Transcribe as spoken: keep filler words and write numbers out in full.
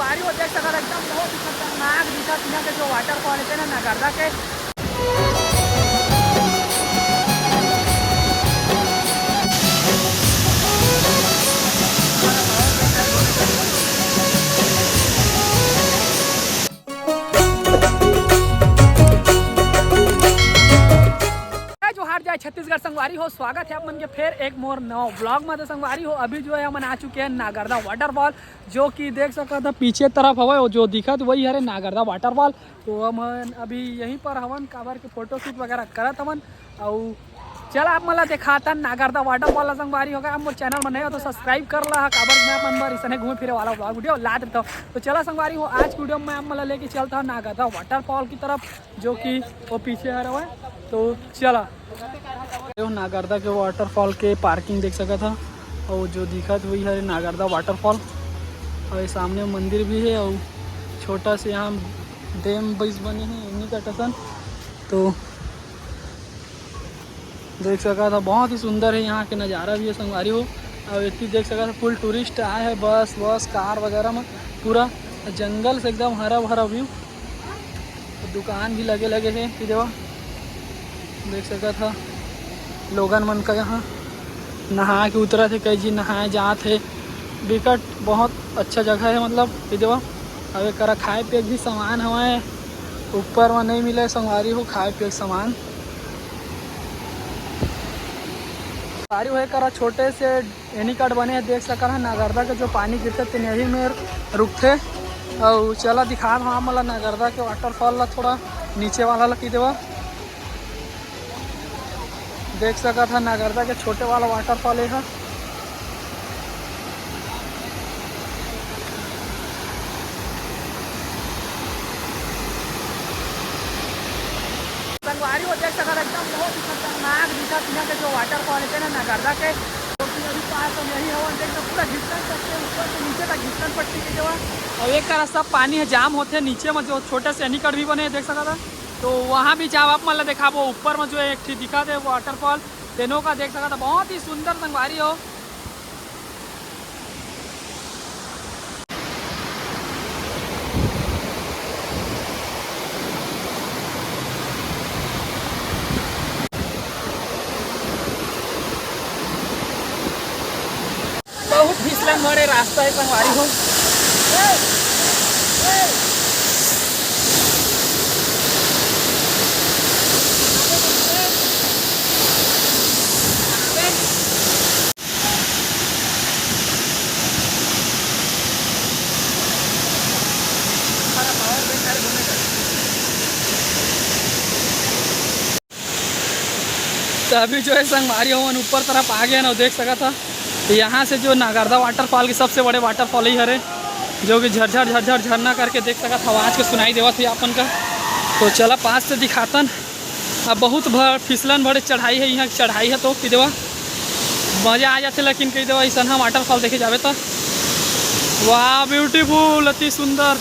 संगवारी हो देख सकत हव, एकदम बहुत ही खतरनाक दिखत इहाँ के जो वाटरफॉल हे ना नागरदा के। जय जोहार, जय छत्तीसगढ़ संगवारी हो, स्वागत हे आप मन के फेर एक मोर नवा ब्लॉग में। तो संगवारी हो, अभी जो है हमन आ चुके हैं नागरदा वाटरफॉल, जो कि देख सकत हव पीछे तरफ हवय, वो जो दिखत वही हरे नागरदा वाटरफॉल। तो हमन अभी यहीं पर हवन, काबर के फोटो शूट वगैरह करत हवन। अउ चला आप मन ला देखाथन नागरदा वाटरफॉल ला। संगवारी हो, अगर आप मोर चैनल में नए हो तो सब्सक्राइब कर ला, काबर मैं आप मन बर इसने घूमे फिरे वाला ब्लॉग वीडियो लात रहता हूँ। तो चला संगवारी हो, आज की वीडियो में मैं आप मन ला लेके चलता हूँ नागरदा वाटरफॉल की तरफ, जो कि वो पीछे हरे हवय। तो चला। ये नागरदा के वाटरफॉल के पार्किंग देख सकत हव, अउ जो दिखत वही हरे नागरदा वाटरफॉल, अउ ये सामने मंदिर भी हे, अउ छोटा से यहाँ डैम बइस बने हे, एनी कट असन। तो देख सकत हव, बहुत ही सुंदर हे, यहाँ के नज़ारा भी हे संगवारी हो। अउ एती देख सकत हव, फुल टूरिस्ट आए हे, बस वस कार वगैरह में, पूरा जंगल से एकदम हरा भरा व्यू। दुकान भी लगे लगे हे, ये देवा, देख सकत हव, लोगन मन का यहाँ नहा के उतरत हे, कई झी नहाए जात हे। बिकट बहुत अच्छा जगह हे, मतलब ये देवा। अब एकरा खाए पिए के भी सामान हवय, ऊपर में नहीं मिले संगवारी हो खाए पिए के सामान। संगवारी हो, एकरा छोटे से एनी कट बने हे, देख सकत हव नागरदा के जो पानी गिरथे तेन यही में रुकथे। अउ चला दिखात हव आप मन ला नागरदा के वाटरफॉल ला, थोड़ा नीचे वाला ला, ये देवा। देख सकत हव नागरदा के छोटे वाला वाटरफॉल हे। संगवारी हो देख सकत हव, एकदम बहुत ही खतरनाक दिखत इहाँ के जो वाटरफॉल हे ना नागरदा के, जो कि अभी पास हम यही हवन, देख सकत हव, पूरा घिसन पट्टी ऊपर से नीचे तक घिसन पट्टी के जो हे। अउ एक तरफ सब पानी हे, जाम होथे नीचे में, जो छोटे से एनी कट भी बने हे, देख सकत हव। तो वहाँ भी जाब, आप मन ला देखाबो, ऊपर में जो एक ठी दिखत हे वाटरफॉल, तेनो का देख सकत हव, बहुत ही सुंदर संगवारी हो। बहुत फिसलन भरे रास्ता हे संगवारी हो। तो अभी जो है संगवारी हो, हमन ऊपर तरफ आ गए ना, देख सकत हव यहाँ से जो नागरदा वाटरफॉल के सबसे बड़े वाटरफॉल ही हरे, जो कि झरझर झरझर झरना करके देख सकत हव, आवाज के सुनाई देवत हे अपन का। तो चला पास से दिखातन। अब बहुत भर फिसलन भरे चढ़ाई हे, यहाँ की चढ़ाई हे तो कही देवा मजा आ जाथे, लेकिन कही देवा ऐसा वाटरफॉल देखे जावे तो वाह, ब्यूटीफुल, अति सुंदर।